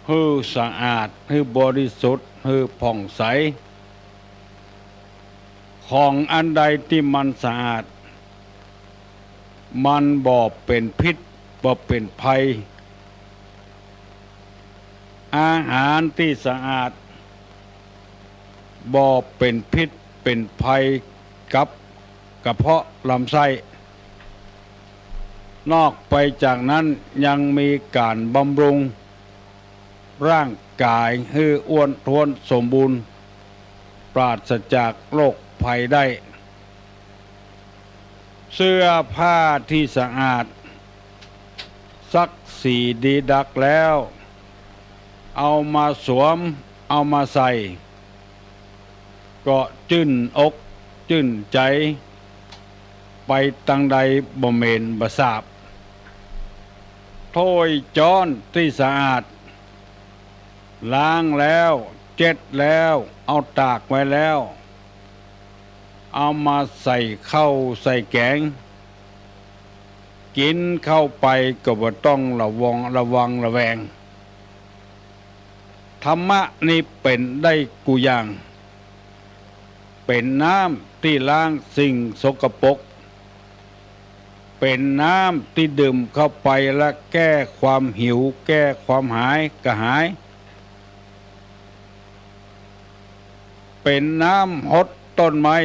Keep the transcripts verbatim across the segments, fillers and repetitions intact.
หื้อสะอาด หื้อบริสุทธิ์ หื้อผ่องใส ของอันใดตี้มันสะอาด มันบ่เป๋นพิษ บ่เป๋นภัย อาหารตี้สะอาด บ่เป๋นพิษเป๋นภัยกับกระเพาะลำไส้ นอกไปจากนั้นยังมีก๋านบำรุงร่างก๋ายหื้ออ้วนท้วนสมบูรณ์ ปราศจากโรคภัยได้ เสื้อผ้าตี้สะอาด ซักสีดีดักแล้ว เอามาสวม เอามาใส่ ก็จื้นอกจื้นใจ๋ ไปตางใดบ่เหม็นบ่สาบ ถ้วยจ๊อนตี้สะอาด ล้างแล้ว เจ็ดแล้ว เอาตากไว้แล้ว เอามาใส่ข้าวใส่แก๋ง กิ๋นเข้าไปก็บ่ต้องระวัง ระวังระแวง ธรรมะนี้เป๋นได้กู้อย่าง เป๋นน้ำตี้ล้างสิ่งสกปรก เป๋นน้ำตี้ดื่มเข้าไปและแก้ความหิว แก้ความหายกระหาย เป๋นน้ำฮดต้นไม้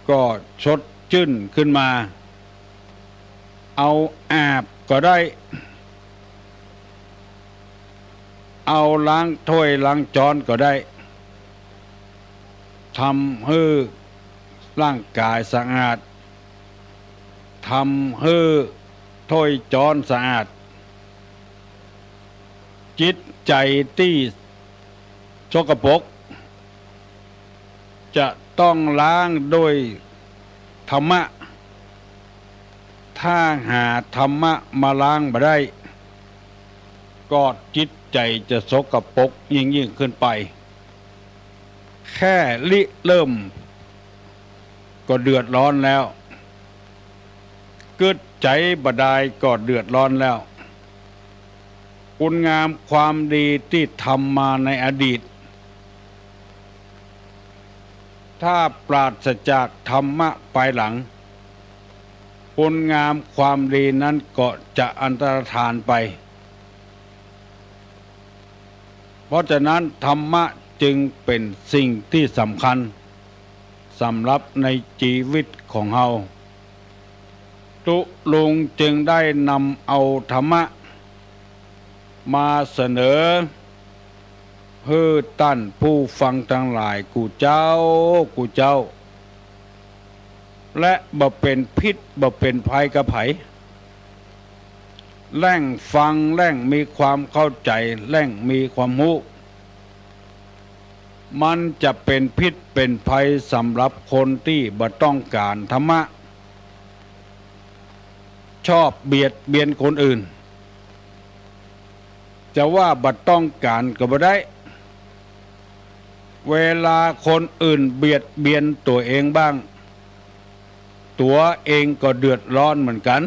ก็สดจื้นขึ้นมา เอาอาบก็ได้ เอาล้างถ้วยล้างจ๊อนก็ได้ ทำหื้อร่างก๋ายสะอาด ทำหื้อถ้วยจ๊อนสะอาด จิตใจ๋ตี้สกปรก จะต้องล้างด้วยธรรมะ ถ้าหาธรรมะมาล้างบ่ได้ ก็จิตใจ๋จะสกปรกยิ่งๆ ขึ้นไป แค่ริเริ่มก็เดือดร้อนแล้ว กึ๊ดใจ๋บ่ดายก็เดือดร้อนแล้ว คุณงามความดีตี้ทำมาในอดีต ถ้าปราศจากธรรมะภายหลัง คุณงามความดีนั้นก็จะอันตรธานไป เพราะฉะนั้นธรรมะจึงเป๋นสิ่งตี้สำคัญสำหรับในจีวิตของเฮา ตุ๊ลุงจึงได้นำเอาธรรมะมาเสนอหื้อต้านผู้ฟังตังหลายกู้เจ้า กู้เจ้า และบ่เป๋นพิษบ่เป๋นภัยกับใผ แหล่งฟังแหล่งมีความเข้าใจ๋ แหล่งมีความฮู้ มันจะเป๋นพิษเป๋นภัยสำหรับคนตี้บ่ต้องก๋านธรรมะ ชอบเบียดเบียนคนอื่น จะว่าบ่ต้องก๋านก็บ่ได้ เวลาคนอื่นเบียดเบียนตั๋วเองบ้าง ตั๋วเองก็เดือดร้อนเหมือนกั๋น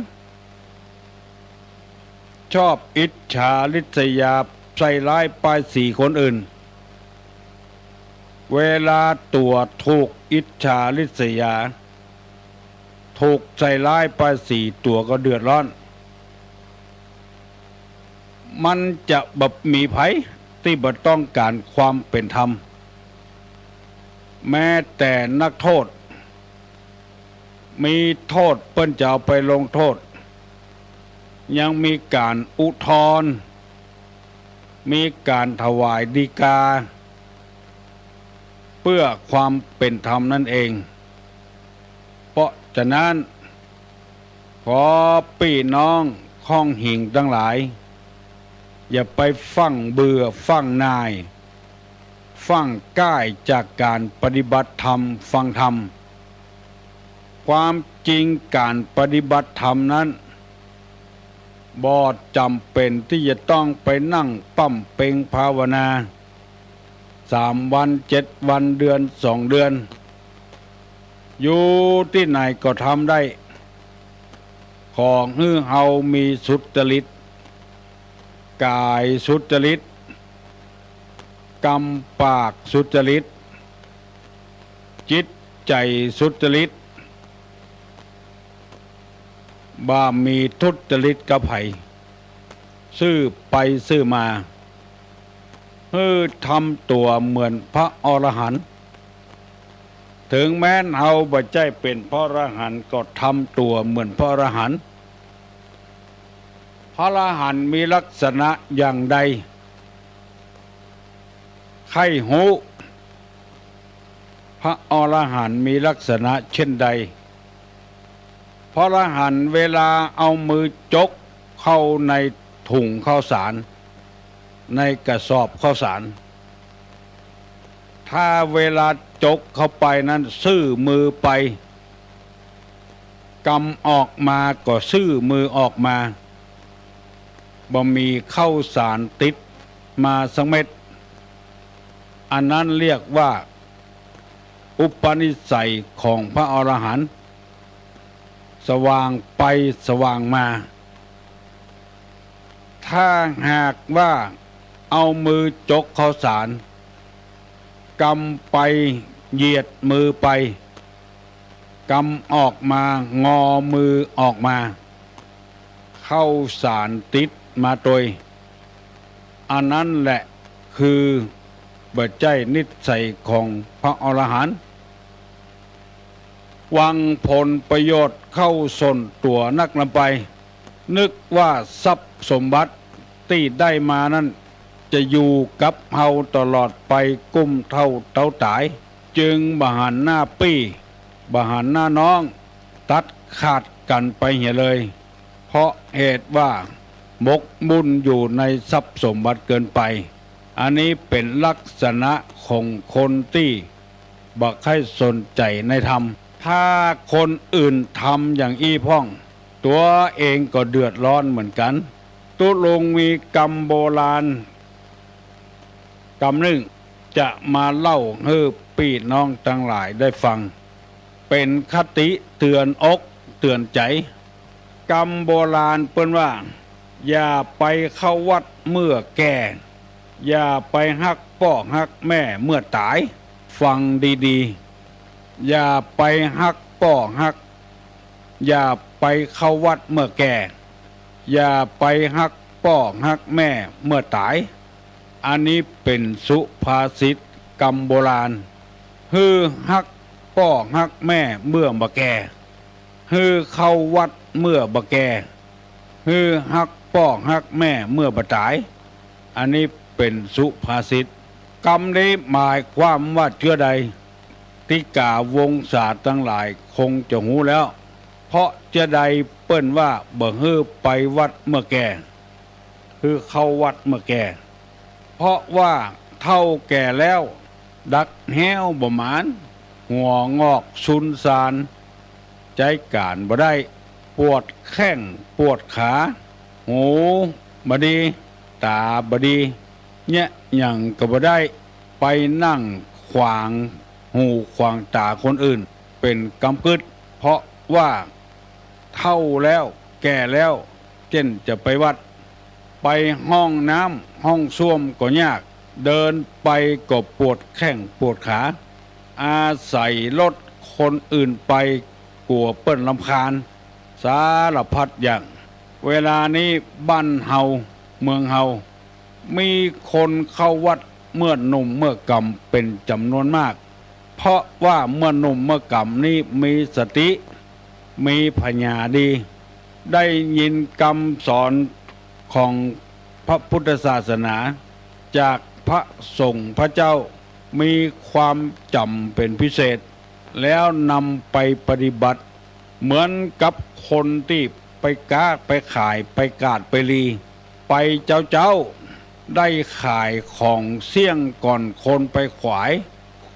ชอบอิจฉาริษยา ใส่ร้ายป้ายสีคนอื่น เวลาตั๋วถูกอิจฉาริษยา ถูกใส่ร้ายป้ายสี ตั๋วก็เดือดร้อน มันจะบ่มีใผตี้บ่ต้องก๋านความเป๋นธรรม แม้แต่นักโทษ มีโทษเปิ้นจะเอาไปลงโทษ ยังมีก๋านอุทธรณ์ มีก๋านถวายฎีกา เปื้อความเป๋นธรรมนั้นเอง เพราะฉะนั้น ขอปี้น้องค่องหิงตังหลาย อย่าไปฟั่งเบื่อฟั่งหน่าย ฟั่งก้ายจากก๋านปฏิบัติธรรมฟังธรรม ความจริงก๋านปฏิบัติธรรมนั้น บ่จ๋ำเป๋นตี้จะต้องไปนั่งป้ำเป็งภาวนา สามวัน เจ็ดวัน เดือน สองเดือน อยู่ตี้ไหนก็ทำได้ ขอหื้อเฮามีสุจริต ก๋ายสุจริต กำปากสุจริต จิตใจ๋สุจริต บ่มีทุจริตกับใผ ซื่อไปซื่อมา หื้อทำตั๋วเหมือนพระอรหันต์ เถิงแม้นเฮาบ่ใจ้เป๋นพระอรหันต์ ก็ทำตั๋วเหมือนพระอรหันต์ พระอรหันต์มีลักษณะอย่างใด ใค่ฮู้ พระอรหันต์มีลักษณะเช่นใด พระอรหันต์เวลาเอามือจกเข้าในถุงข้าวสาร ในกระสอบข้าวสาร ถ้าเวลาจกเข้าไปนั้นซื่อมือไป กำออกมาก็ซื่อมือออกมา บ่มีข้าวสารติดมาสักเม็ด อันนั้นเรียกว่า อุปนิสัยของพระอรหันต์ สว่างไปสว่างมา ถ้าหากว่าเอามือจกข้าวสาร กำไปเหยียดมือไป กำออกมางอมือออกมา ข้าวสารติดมาตวย อันนั้นแหละคือบ่ใจ้นิสัยของพระอรหันต์ หวังผลประโยชน์เข้าส่วนตั๋วนักลำไป นึกว่าทรัพย์สมบัติตี้ได้มานั้น จะอยู่กับเฮาตลอดไปกู้เฒ่าเต๊าต๋าย จึงบ่หันหน้าปี้ บ่หันหน้าน้อง ตัดขาดกั๋นไปเหียเลย เพราะเหตุว่าหมกมุ่นอยู่ในทรัพย์สมบัติเกินไป อันนี้เป๋นลักษณะของคนตี้บ่ใค่สนใจ๋ในธรรม ถ้าคนอื่นทำอย่างอี้พ่อง ตั๋วเองก็เดือดร้อนเหมือนกั๋น ตุ๊ลุงมีกำโบราณกำนึ่ง จะมาเล่าหื้อปี้น้องตังหลายได้ฟัง เป๋นคติเตื๋อนอกเตื๋อนใจ๋ กำโบราณเปิ้นว่า อย่าไปเข้าวัดเมื่อแก่ อย่าไปฮักป้อฮักแม่เมื่อต๋าย ฟังดีๆ อย่าไปฮักป้อฮัก อย่าไปเข้าวัดเมื่อแก่ อย่าไปฮักป้อฮักแม่เมื่อต๋าย อันนี้เป๋นสุภาษิตกำโบราณ หื้อฮักป้อฮักแม่เมื่อบ่แก่ หื้อเข้าวัดเมื่อบ่แก่ หื้อฮักป้อฮักแม่เมื่อบ่ต๋าย อันนี้เป๋นสุภาษิต กำนี้หมายความว่าเจื้อใด ติกาวงศาตังหลายคงจะฮู้แล้ว เพราะเจื้อใดเปิ้นว่าบ่หื้อไปวัดเมื่อแก่ หื้อเข้าวัดเมื่อแก่ เพราะว่าเฒ่าแก่แล้ว ดักแฮ้วบ่หมาน หัวงอกซุนซาน ใจ๊ก๋านบ่ได้ ปวดแข้งปวดขา หูบ่ดี ต๋าบ่ดี เยียะหยังก็บ่ได้ ไปนั่งขวางหูขวางต๋าคนอื่น เป๋นกำกึ๊ด เพราะว่าเฒ่าแล้ว แก่แล้ว เจ้นจะไปวัด ไปห้องน้ำห้องส้วมก็ยาก เดินไปก็ปวดแข้งปวดขา อาศัยรถคนอื่นไป กั๋วเปิ้นรำคาญ สารพัดอย่าง เวลานี้บ้านเฮา เมืองเฮา มีคนเข้าวัดเมื่อหนุ่มเมื่อกำเป๋นจ๋ำนวนมาก เพราะว่าเมื่อหนุ่มเมื่อกำนี้มีสติ มีผญาดี ได้ยินกำสอนของพระพุทธศาสนา จากพระสงฆ์พระเจ้า มีความจ๋ำเป๋นพิเศษ แล้วนำไปปฏิบัติ เหมือนกับคนตี้ไปก๊าไปขาย ไปกาดไปลี ไปเจ๊าๆ ได้ขายของเสี้ยงก่อนคนไปขวาย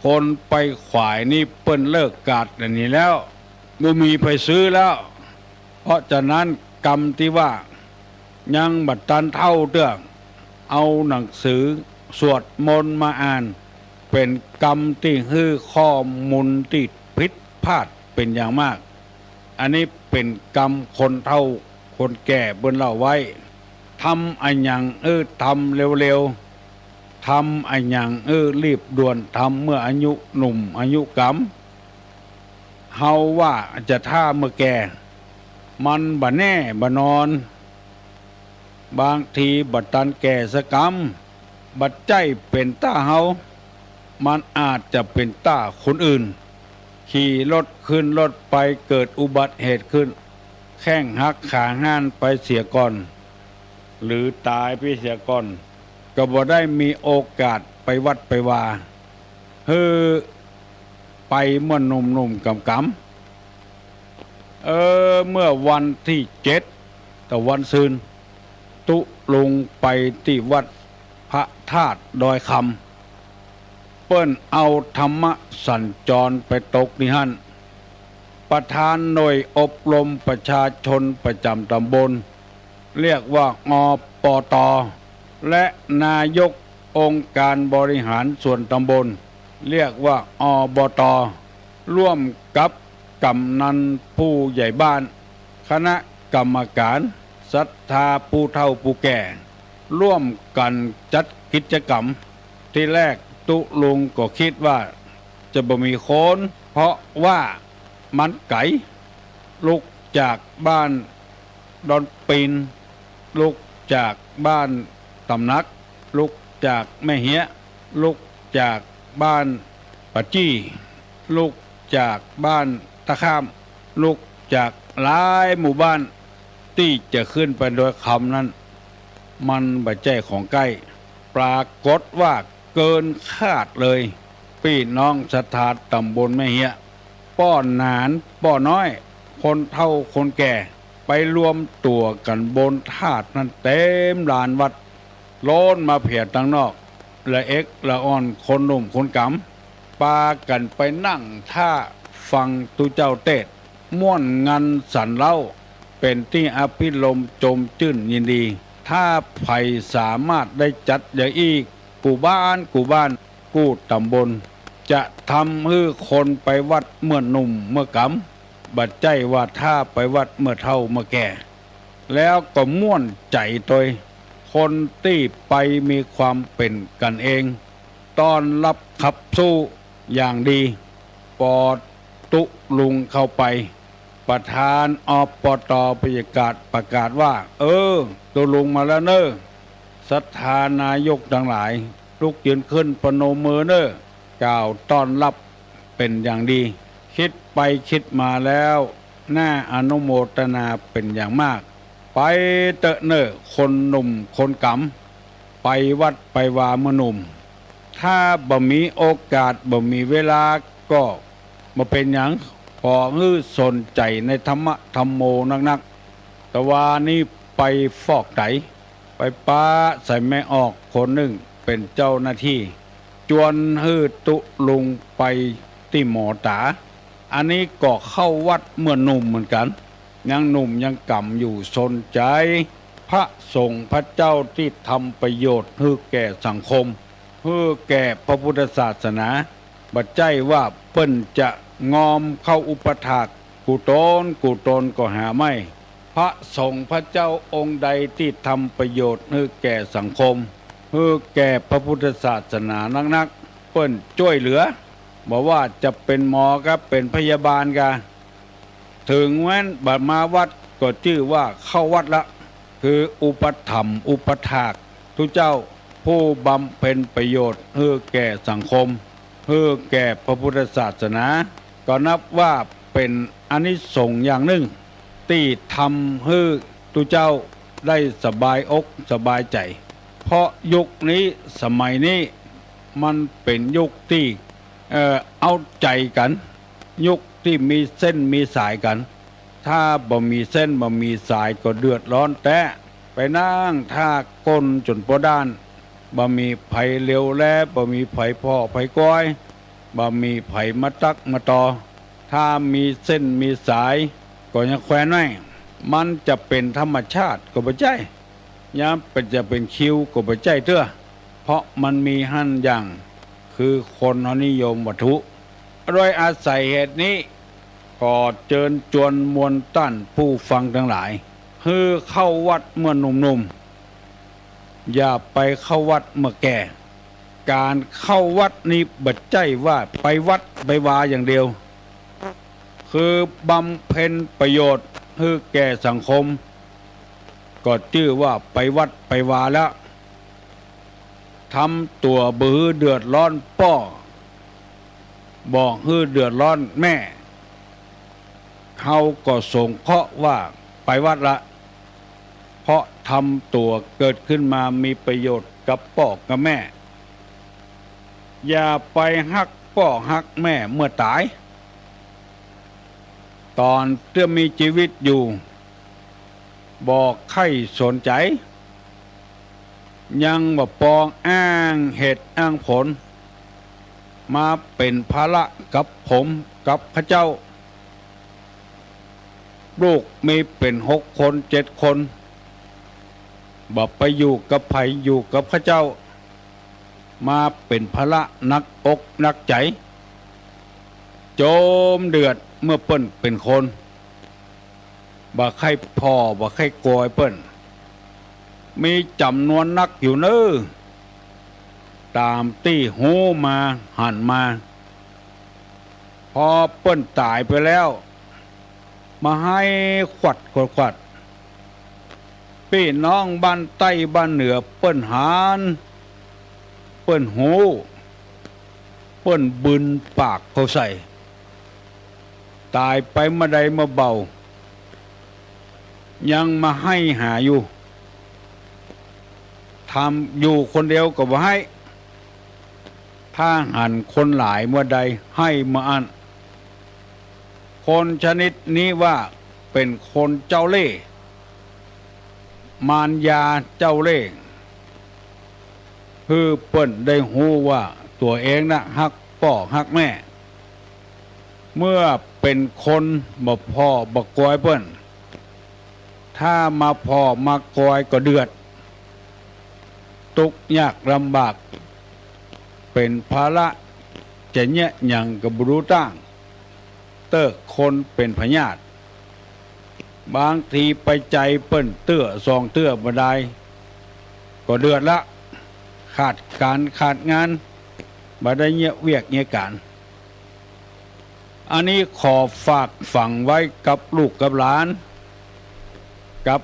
คนไปขวายนี่เปิ้นเลิกกาดอันนี้แล้ว บ่มีใผซื้อแล้ว เพราะฉะนั้นกำตี้ว่า ยังบ่ตันเฒ่าเตื้อ เอาหนังสือสวดมนต์มาอ่าน เป๋นกำตี้หื้อข้อมูลตี้ผิดพลาดเป๋นอย่างมาก อันนี้เป๋นกำคนเฒ่าคนแก่เปิ้นเล่าไว้ ทำอะหยังหื้อทำเร็ว ทำอะหยังเออรีบด่วน ทำเมื่ออายุหนุ่มอายุกำ เฮาว่าจะถ้าเมื่อแก่ มันบ่แน่บ่นอน บางทีบ่ตันแก่สะกำ บ่ใจ้เป๋นต้าเฮา มันอาจจะเป๋นต้าคนอื่น ขี่รถขึ้นรถไปเกิดอุบัติเหตุขึ้น แข้งหักขาห้านไปเสียก่อน หรือต๋ายไปเสียก่อน ก็บ่ได้มีโอกาสไปวัดไปวา หื้อไปเมื่อหนุ่มๆ กำๆ เออ เมื่อวันตี้เจ็ด ตะวันซืน ตุ๊ลุงไปตี้วัดพระธาตุดอยคำ เปิ้นเอาธรรมสัญจรไปตกตี้หั้น ประธานหน่วยอบรมประชาชนประจ๋ำตำบล เรียกว่า อปต. และนายกองค์การบริหารส่วนตำบล เรียกว่า อบต. ร่วมกับกำนันผู้ใหญ่บ้าน คณะกรรมการ ศรัทธาผู้เฒ่าผู้แก่ ร่วมกั๋นจัดกิจกรรม ทีแรกตุ๊ลุงก็กึ๊ดว่าจะบ่มีคน เพราะว่ามันไก๋ ลุกจากบ้านดอนปีน ลุกจากบ้านตำหนัก ลุกจากแม่เฮีย ลุกจากบ้านป่าจี้ ลุกจากบ้านตะข้าม ลุกจากหลายหมู่บ้าน ตี้จะขึ้นไปดอยคำนั้น มันบ่ใจ้ของใก้ ปรากฏว่าเกินคาดเลย ปี้น้องศรัทธาตำบลแม่เฮีย ป้อหนานป้อน้อย คนเฒ่าคนแก่ ไปรวมตั๋วกั๋นบนธาตุนั้นเต็มลานวัด ล้นมาเผียตังนอก ละเอ็กละอ่อน คนหนุ่มคนกำ ปากั๋นไปนั่งถ้าฟังตุ๊เจ้าเตสน์ ม่วนงันสันเล้า เป๋นตี้อภิรมย์จมจื้นยินดี ถ้าใผสามารถได้จัดอย่างอี้ กู้บ้านกู้บ้าน กู้ตำบล จะทำหื้อคนไปวัดเมื่อหนุ่มเมื่อกำ บ่ใจ้ว่าถ้าไปวัดเมื่อเฒ่าเมื่อแก่ แล้วก็ม่วนใจ๋ตวย คนตี้ไปมีความเป๋นกั๋นเอง ต้อนฮับขับสู้อย่างดี ปอตุ๊ลุงเข้าไป ประธาน อปต. ประกาศ ประกาศว่า เออ ตุ๊ลุงมาแล้วเน่อ ศรัทธานายกตังหลาย ลุกยืนขึ้นประนมมือเน่อ กล่าวต้อนฮับเป๋นอย่างดี กึ๊ดไปกึ๊ดมาแล้ว น่าอนุโมทนาเป๋นอย่างมาก ไปเต๊อะเน่อ คนหนุ่มคนกำ ไปวัดไปวาเมื่อหนุ่ม ถ้าบ่มีโอกาสบ่มีเวลาก็บ่เป๋นหยัง ขอหื้อสนใจ๋ในธรรมะธัมโมนักๆ ตะวานี้ไปฟอกไต ไปปะใส่แม่ออกคนนึ่งเป๋นเจ้าหน้าตี้ จวนหื้อตุ๊ลุงไปตี้หมอต๋า อันนี้ก็เข้าวัดเมื่อหนุ่มเหมือนกั๋น ยังหนุ่มยังกำอยู่ สนใจ๋พระสงฆ์พระเจ้าตี้ทำประโยชน์หื้อแก่สังคม หื้อแก่พระพุทธศาสนา บ่ใจ้ว่าเปิ้นจะงอมเข้าอุปถาก กู้ตนกู้ตนก็หาไม่ พระสงฆ์พระเจ้าองค์ใดตี้ทำประโยชน์หื้อแก่สังคม หื้อแก่พระพุทธศาสนานักๆ เปิ้นจ้วยเหลือ บ่ว่าจะเป๋นหมอกา เป๋นพยาบาลกา เถิงแม้นบ่มาวัดก็จื้อว่าเข้าวัดละ คืออุปถัมภ์อุปถากตุ๊เจ้า ผู้บำเพ็ญประโยชน์หื้อแก่สังคม หื้อแก่พระพุทธศาสนา ก็นับว่าเป๋นอานิสงส์อย่างนึ่ง ตี้ทำหื้อตุ๊เจ้าได้สบายอกสบายใจ๋ เพราะยุคนี้สมัยนี้มันเป๋นยุคตี้ เอ่อ เอาใจ๋กั๋น ยุคตี้มีเส้นมีสายกั๋น ถ้าบ่มีเส้นบ่มีสายก็เดือดร้อนแต๊ ไปนั่งถ้าก้นจ๋นป้อด้าน บ่มีใผเหลียวแล บ่มีใผผ่อใผก๊อย บ่มีใผมาตั๊กมาต่อ ถ้ามีเส้นมีสายก็ยังแควนไว้ มันจะเป๋นธรรมชาติก็บ่ใจ้ ยามเป๋นจะเป๋นคิวก็บ่ใจ้เตื้อ เพราะมันมีหั้นอย่าง คือคนเฮานิยมวัตถุ โดยอาศัยเหตุนี้ ขอเจิญจวนมวลต้านผู้ฟังตังหลาย หื้อเข้าวัดเมื่อหนุ่มๆ อย่าไปเข้าวัดเมื่อแก่ ก๋านเข้าวัดนี้บ่ใจ้ว่าไปวัดไปวาอย่างเดียว คือบำเพ็ญประโยชน์หื้อแก่สังคม ก็จื้อว่าไปวัดไปวาแล้ว ทำตั๋วบ่หื้อเดือดร้อนป้อ บ่หื้อเดือดร้อนแม่ เฮาก็สงเคราะห์ว่าไปวัดละ เพราะทำตั๋วเกิดขึ้นมามีประโยชน์กับป้อกับแม่ อย่าไปฮักป้อฮักแม่เมื่อต๋าย ต๋อนเตื้อมีจีวิตอยู่ บ่ใค่สนใจ๋ ยังบ่ปองอ้างเหตุอ้างผล มาเป๋นภาระกับผมกับข้าเจ้า ลูกมีเป๋นหกคนเจ็ดคน บ่ไปอยู่กับใผอยู่กับข้าเจ้า มาเป๋นภาระหนักอกหนักใจ๋ โจมเดือดเมื่อเปิ้นเป๋นคน บ่ใค่ผ่อบ่ใค่กอยเปิ้น มีจ๋ำนวนนักอยู่เน้อ ต๋ามตี้ฮู้มาหันมา พอเปิ้นต๋ายไปแล้ว มาไห้ขวัดขวัดขวัด ปี้น้องบ้านใต้บ้านเหนือเปิ้นหัน เปิ้นฮู้ เปิ้นบึนปากเข้าใส่ ต๋ายไปเมื่อใดเมื่อเบา ยังมาไห้หาอยู่ ทำอยู่คนเดียวก็บ่ไห้ ถ้าหันคนหลายเมื่อใดไห้เมื่ออั้น คนชนิดนี้ว่าเป๋นคนเจ้าเล่ห์ มารยาเจ้าเล่ห์ หื้อเปิ้นได้ฮู้ว่าตั๋วเองน่ะฮักป้อฮักแม่ เมื่อเป๋นคนบ่ผ่อบ่กอยเปิ้น ถ้ามาผ่อมากอยก็เดือด ตุ๊กข์ยากลำบาก เป๋นภาระ จะเยียะหยังก็บ่ฮู้ตั้ง เติ๊กคนเป๋นพยาธิ บางทีไปใจ๋เปิ้นเตื้อสองเตื้อบ่ได้ ก็เดือดละ ขาดก๋านขาดงาน บ่ได้เยียะเวียกเยียะก๋าน อันนี้ขอฝากฝังไว้กับลูกกับหลาน กับ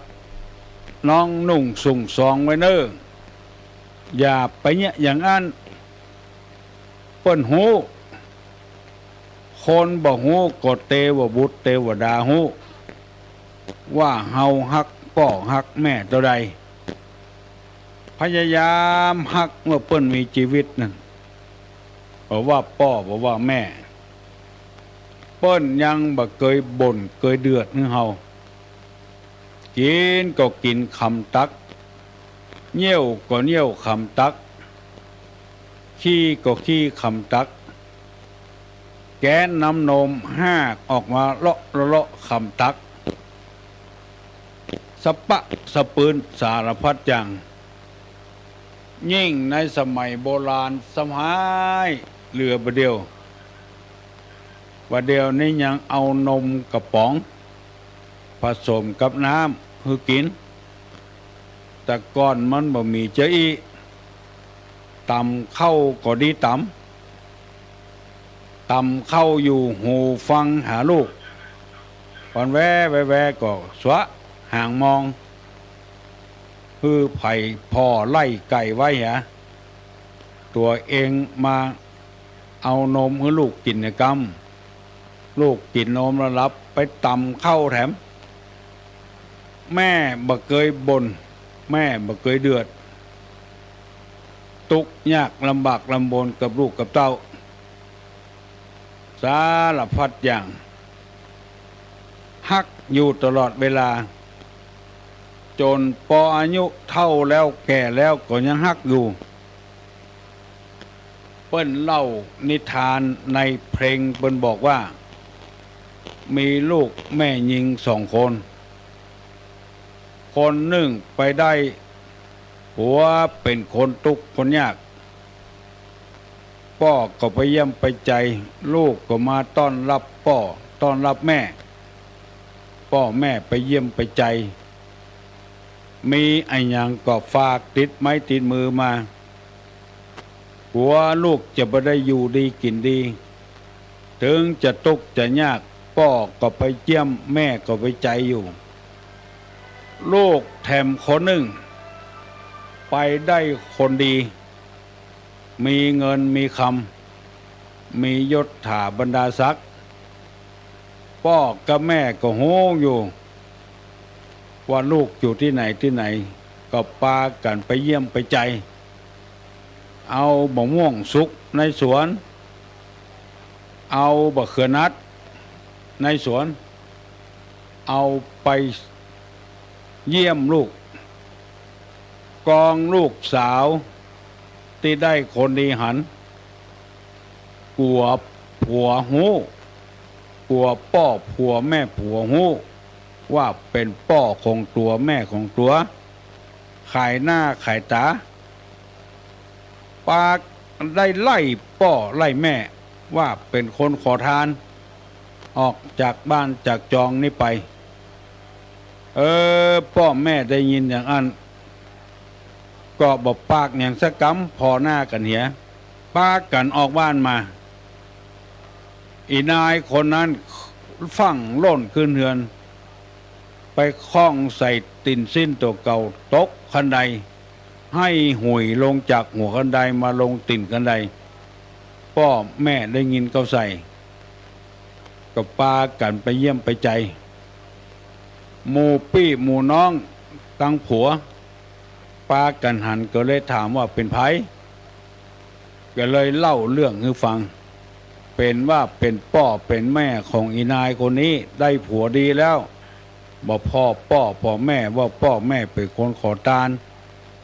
น้องหนุ่งสุงสองไว้เน้อ อย่าไปเยียะอย่างอั้น เปิ้นฮู้ คนบ่ฮู้ก็เตวบุตรเตวดาฮู้ ว่าเฮาฮักป้อฮักแม่เต้าใด พยายามฮักเมื่อเปิ้นมีจีวิตนั้น บ่ว่าป้อบ่ว่าแม่ เปิ้นยังบ่เกยบ่นเกยเดือดหื้อเฮา กิ๋นก็กิ๋นคำตั๊ก เยี่ยวก็เยี่ยวคำตั๊ก ขี้ก็ขี้คำตั๊ก แก๊สน้ำนมฮากออกมาเลาะเลาะคำตั๊ก สะปะสะปืนสารพัดอย่าง ยิ่งในสมัยโบราณซ้ำฮ้ายเหลือบ่าเดี่ยว บ่าเดี่ยวนี้ยังเอานมกระป๋อง ผสมกับน้ำหื้อกิ๋น แต่ก่อนมันบ่มีเจ้าอี้ ต๋ำข้าวก็ดีต๋ำ ต๋ำข้าวอยู่หูฟังหาลูก วันแวแวแวก็สวะหางมอง หื้อใผผ่อไล่ไก่ไว้หา ตั๋วเองมาเอานมหื้อลูกกิ๋นในกำ ลูกกิ๋นนมแล้วหลับ ไปต๋ำข้าวแถม แม่บ่เกยบ่น แม่บ่เกยเดือด ตุ๊กข์ยากลำบากลำบนกับลูกกับเต้า สารพัดอย่าง ฮักอยู่ตลอดเวลา จ๋นปออายุเฒ่าแล้วแก่แล้วก็ยังฮักอยู่ เปิ้นเล่านิทานในเพลง เปิ้นบอกว่า มีลูกแม่ญิงสองคน คนนึ่งไปได้ผัวเป๋นคนตุ๊กข์คนยาก ป้อก็ไปเยี่ยมไปใจ๋ ลูกก็มาต้อนฮับป้อต้อนฮับแม่ ป้อแม่ไปเยี่ยมไปใจ๋ มีอะหยังก็ฝากติดไม้ติดมือมา กั๋วลูกจะบ่ได้อยู่ดีกิ๋นดี เถิงจะตุ๊กจะยาก ป้อก็ไปเยี่ยม แม่ก็ไปใจ๋อยู่ ลูกแถมคนนึ่ง ไปได้คนดี มีเงินมีคำ มียศถาบรรดาศักดิ์ ป้อกับแม่ก็ฮู้อยู่ ว่าลูกอยู่ตี้ไหนตี้ไหน ก็ปากั๋นไปเยี่ยมไปใจ๋ เอามะม่วงสุกในสวน เอาบะเขือนัดในสวน เอาไปเยี่ยมลูก กองลูกสาวตี้ได้คนดีหัน กั๋วผัวฮู้ กั๋วป้อผัวแม่ผัวฮู้ ว่าเป๋นป้อของตั๋วแม่ของตั๋ว ขายหน้าขายต๋า ปากั๋นได้ไล่ป้อไล่แม่ ว่าเป๋นคนขอทาน ออกจากบ้านจากจองนี้ไป เออ ป้อแม่ได้ยินอย่างอั้น ก็บ่ปากหยังสักกำ ผ่อหน้ากั๋นเหีย ปากั๋นออกบ้านมา อี่นายคนนั้นฟั่งล่นขึ้นเฮือน ไปข้องใส่ตี๋นซิ้นตั๋วเก่า ตกคันได ไห้หุยลงจากหัวคันไดมาลงตี๋นคันได ป้อแม่ได้ยินเข้าใส่ ก็ปากั๋นไปเยี่ยมไปใจ๋ หมู่ปี้หมู่น้องตังผัว ปากั๋นหันก็เลยถามว่าเป๋นใผ ก็เลยเล่าเรื่องหื้อฟัง เป๋นว่าเป๋นป้อเป๋นแม่ของอี่นายคนนี้ ได้ผัวดีแล้ว บ่ผ่อป้อผ่อแม่ ว่าป้อแม่เป๋นคนขอตาน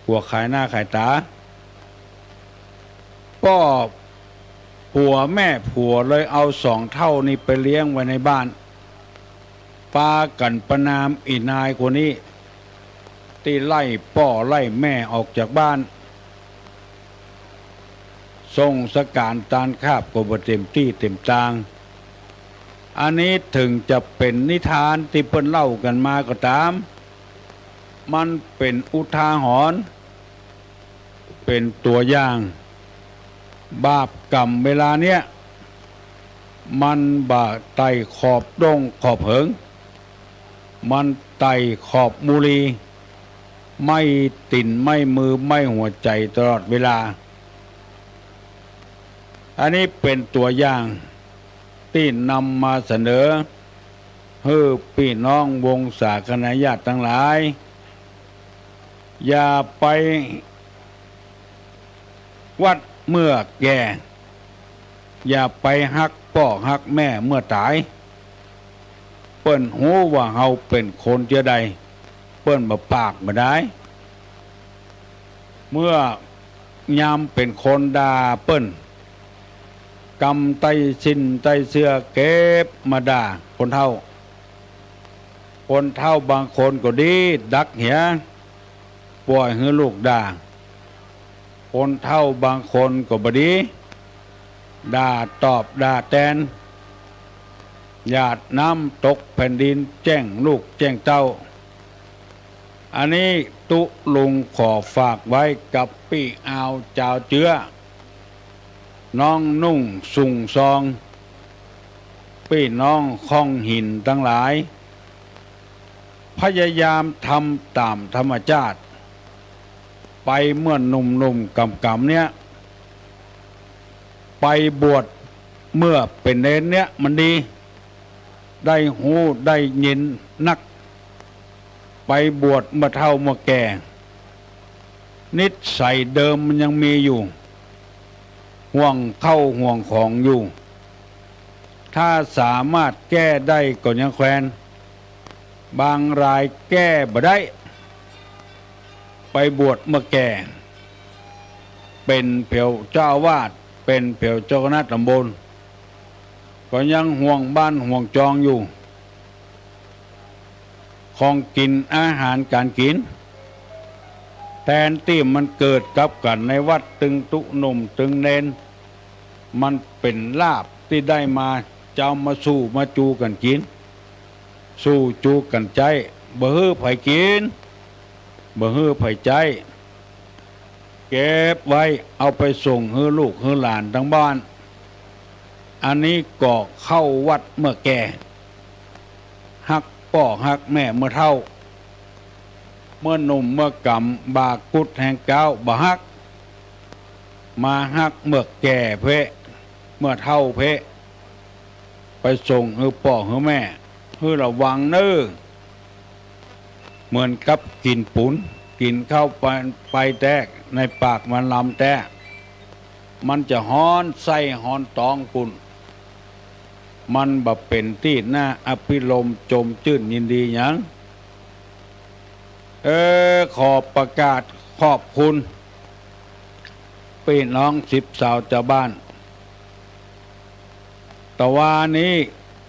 กั๋วขายหน้าขายต๋า ป้อผัวแม่ผัวเลยเอาสองเฒ่านี้ไปเลี้ยงไว้ในบ้าน ปากั๋นประณามอี่นายคนนี้ ตี้ไล่ป้อไล่แม่ออกจากบ้าน ส่งสก๋านตานคาบก็บ่เต๋มตี้เต๋มตาง อันนี้เถิงจะเป๋นนิทานตี้เปิ้นเล่ากั๋นมาก็ต๋าม มันเป๋นอุทาหรณ์ เป๋นตั๋วอย่าง บาปก๋รรมเวลาเนี้ย มันบ่ไต่ขอบด้งขอบเหิง มันไต่ขอบมูลี ไหม้ตี๋นไหม้มือไหม้หัวใจ๋ตลอดเวลา อันนี้เป๋นตั๋วอย่างตี้นำมาเสนอ หื้อปี้น้องวงศาคณาญาติตังหลาย อย่าไปหวัดเมื่อแก่ อย่าไปฮักป้อฮักแม่เมื่อต๋าย เปิ้นฮู้ว่าเฮาเป๋นคนเจื้อใด เปิ้นบ่ปากบ่ดาย เมื่อยามเป๋นคนด่าเปิ้น กำใต้สิ้นใต้เสื้อเก็บมาด่าคนเฒ่า คนเฒ่าบางคนก็ดีดักเหีย ป่อยหื้อลูกด่า คนเฒ่าบางคนก็บ่ดี ด่าตอบด่าแตน หยาดน้ำตกแผ่นดินแจ้งลูกแจ้งเต้า อันนี้ตุ๊ลุงขอฝากไว้กับปี้อาวจาวเจื้อ น้องนุ่งสุงซอง ปี้น้องข้องหินตังหลาย พยายามทำต๋ามธรรมจาติ ไปเมื่อหนุ่มๆ ก๋ำๆ เนี้ย ไปบวชเมื่อเป๋นเณรเนี้ยมันดี ได้ฮู้ได้ยินนัก ไปบวชเมื่อเฒ่าเมื่อแก่ นิสัยเดิมมันยังมีอยู่ ห่วงข้าวห่วงของอยู่ ถ้าสามารถแก้ได้ก็ยังแควน บางรายแก้บ่ได้ ไปบวชเมื่อแก่ เป๋นแผวเจ้าอาวาส เป๋นแผวเจ้าคณะต๋ำบล ก็ยังห่วงบ้านห่วงจองอยู่ ของกิ๋นอาหารก๋านกิ๋น แตนตี้มันเกิดกับกั๋นในวัดตึงตุ๊หนุ่มตึงเณร มันเป๋นลาภตี้ได้มา จะเอามาสู่มาจูกั๋นกิ๋น สู่จูกั๋นใจ๊ บ่หื้อใผกิ๋น บ่หื้อใผใจ๊ เก็บไว้ เอาไปส่งหื้อลูกหื้อหลานตังบ้าน อันนี้ก็เข้าวัดเมื่อแก่ ฮักป้อฮักแม่เมื่อเฒ่า เมื่อหนุ่มเมื่อกำบ่ากุดแฮงก้าวบ่ฮัก มาฮักเมื่อแก่เพะ เมื่อเฒ่าเพะ ไปส่งหื้อป้อหื้อแม่ หื้อระวังเน่อ เหมือนกับกิ๋นปูน กิ๋นเข้าไป ไปแต๊ ในปากมันลำแต๊ มันจะฮ้อนไส้ฮ้อนต๊องปู้น มันบ่เป๋นตี้น่าอภิรมย์จมจื้นยินดีหยัง เออ ขอประกาศขอบคุณ ปี้น้องสิบสาวจาวบ้าน ตะวานี้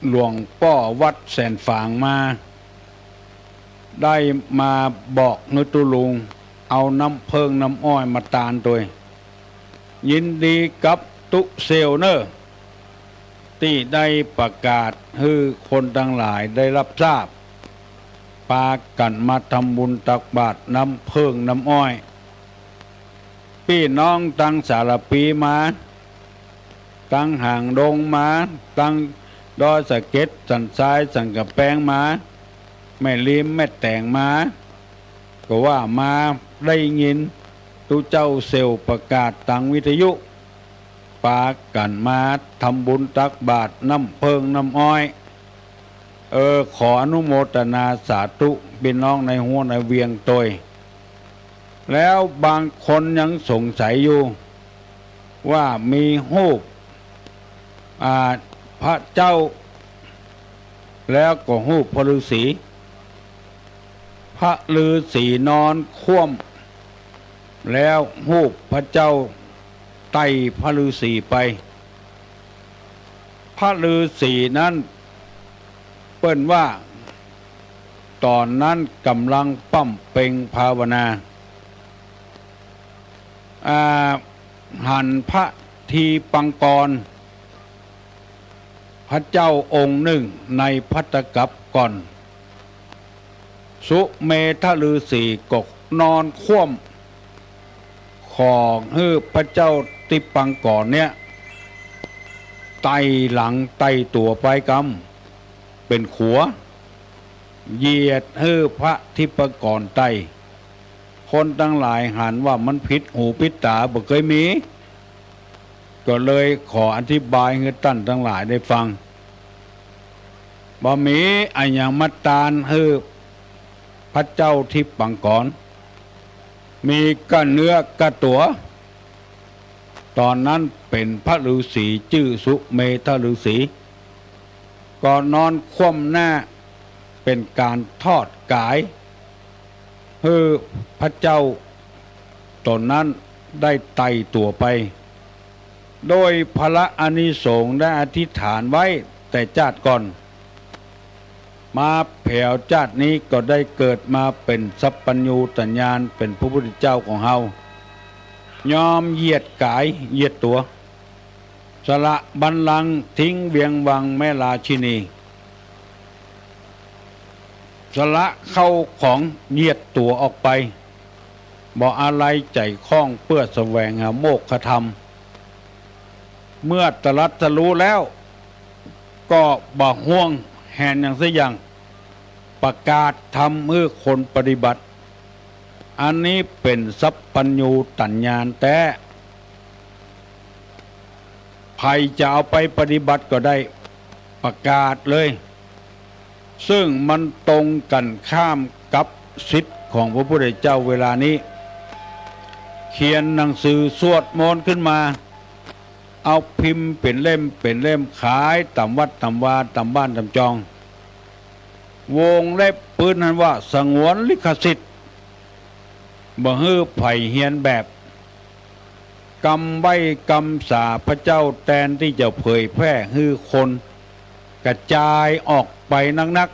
หลวงป้อวัดแสนฝางมา ได้มาบอกหื้อตุ๊ลุง เอาน้ำเผิ้งน้ำอ้อยมาตานตวย ยินดีกับตุ๊เสี่ยวเน่อ ตี้ได้ประกาศหื้อคนตังหลายได้ฮับทราบ ปากั๋นมาทำบุญตักบาตรน้ำเผิ้งน้ำอ้อย ปี้น้องตังสารภีมา ตังหางดงมา ตังดอยสะเก็ด สันทราย สันก๋ำแปงมา แม่ริม แม่แตงมา ก็ว่ามาได้ยินตุ๊เจ้าเสี่ยวประกาศตางวิทยุ ปากั๋นมาทำบุญตักบาตรน้ำเผิ้งน้ำอ้อย เออ ขออนุโมตนาสาธุ ปี้น้องในฮั้วในเวียงตวย แล้วบางคนยังสงสัยอยู่ ว่ามีฮูป อ่า พระเจ้า แล้วก็ฮูปพระฤๅษี พระฤๅษีนอนคว่ำ แล้วฮูปพระเจ้าไต่พระฤๅษีไป พระฤๅษีนั้น เปิ้นว่า ต๋อนนั้นก่ำลังบำเพ็งภาวนา อ่า หันพระทีปังกร พระเจ้าองค์นึ่งในภัตตกัปปะก่อน สุเมธฤๅษีก็นอนคว่ำ ขอหื้อพระเจ้าทีปังกรเนี่ย ไต่หลังไต่ตั๋วไปกำ เป๋นขัว เหยียดหื้อพระทีปังกรไต่ คนตังหลายหันว่ามันผิดหูผิดต๋า บ่เกยมี ก็เลยขออธิบายหื้อต้านตังหลายได้ฟัง บ่มีอะหยังมาตานหื้อพระเจ้าทีปังกร มีก้าเนื้อก้าตั๋ว ต๋อนนั้นเป๋นพระฤๅษีจื้อสุเมธฤๅษี ก็นอนคว่ำหน้า เป๋นก๋านทอดก๋าย หื้อพระเจ้าต๋นนั้นได้ไต่ตั๋วไป โดยผละอานิสงส์ได้อธิษฐานไว้แต่จาติก่อน มาแผวจาตินี้ก็ได้เกิดมาเป๋นสัพพัญญูตญาณ เป๋นพระพุทธเจ้าของเฮา ยอมเหยียดก๋ายเหยียดตั๋ว สละบัลลังก์ ทิ้งเวียงวังแม่ราชินี สละเข้าของเหยียดตั๋วออกไป บ่อาลัยใจ๋ข้องเปื้อแสวงหาโมกขธรรม เมื่อตรัสรู้แล้ว ก็บ่ห่วงแหนหยังสักอย่าง ประกาศธรรมหื้อคนปฏิบัติ อันนี้เป๋นสัพพัญญูตญาณแต๊ ใผจะเอาไปปฏิบัติก็ได้ ประกาศเลย ซึ่งมันตรงกั๋นข้ามกับศิษย์ของพระพุทธเจ้าเวลานี้ เขียนหนังสือสวดมนต์ขึ้นมา เอาพิมพ์เป๋นเล่มเป๋นเล่มขายต๋ามวัดต๋ามวาต๋ามบ้านต๋ามจอง วงเล็บปื้นหั้นว่าสงวนลิขสิทธิ์ บ่หื้อใผเฮียนแบบ กำไหว้กำสาพระเจ้าแตนตี้จะเผยแพร่หื้อคนกระจายออกไปนัก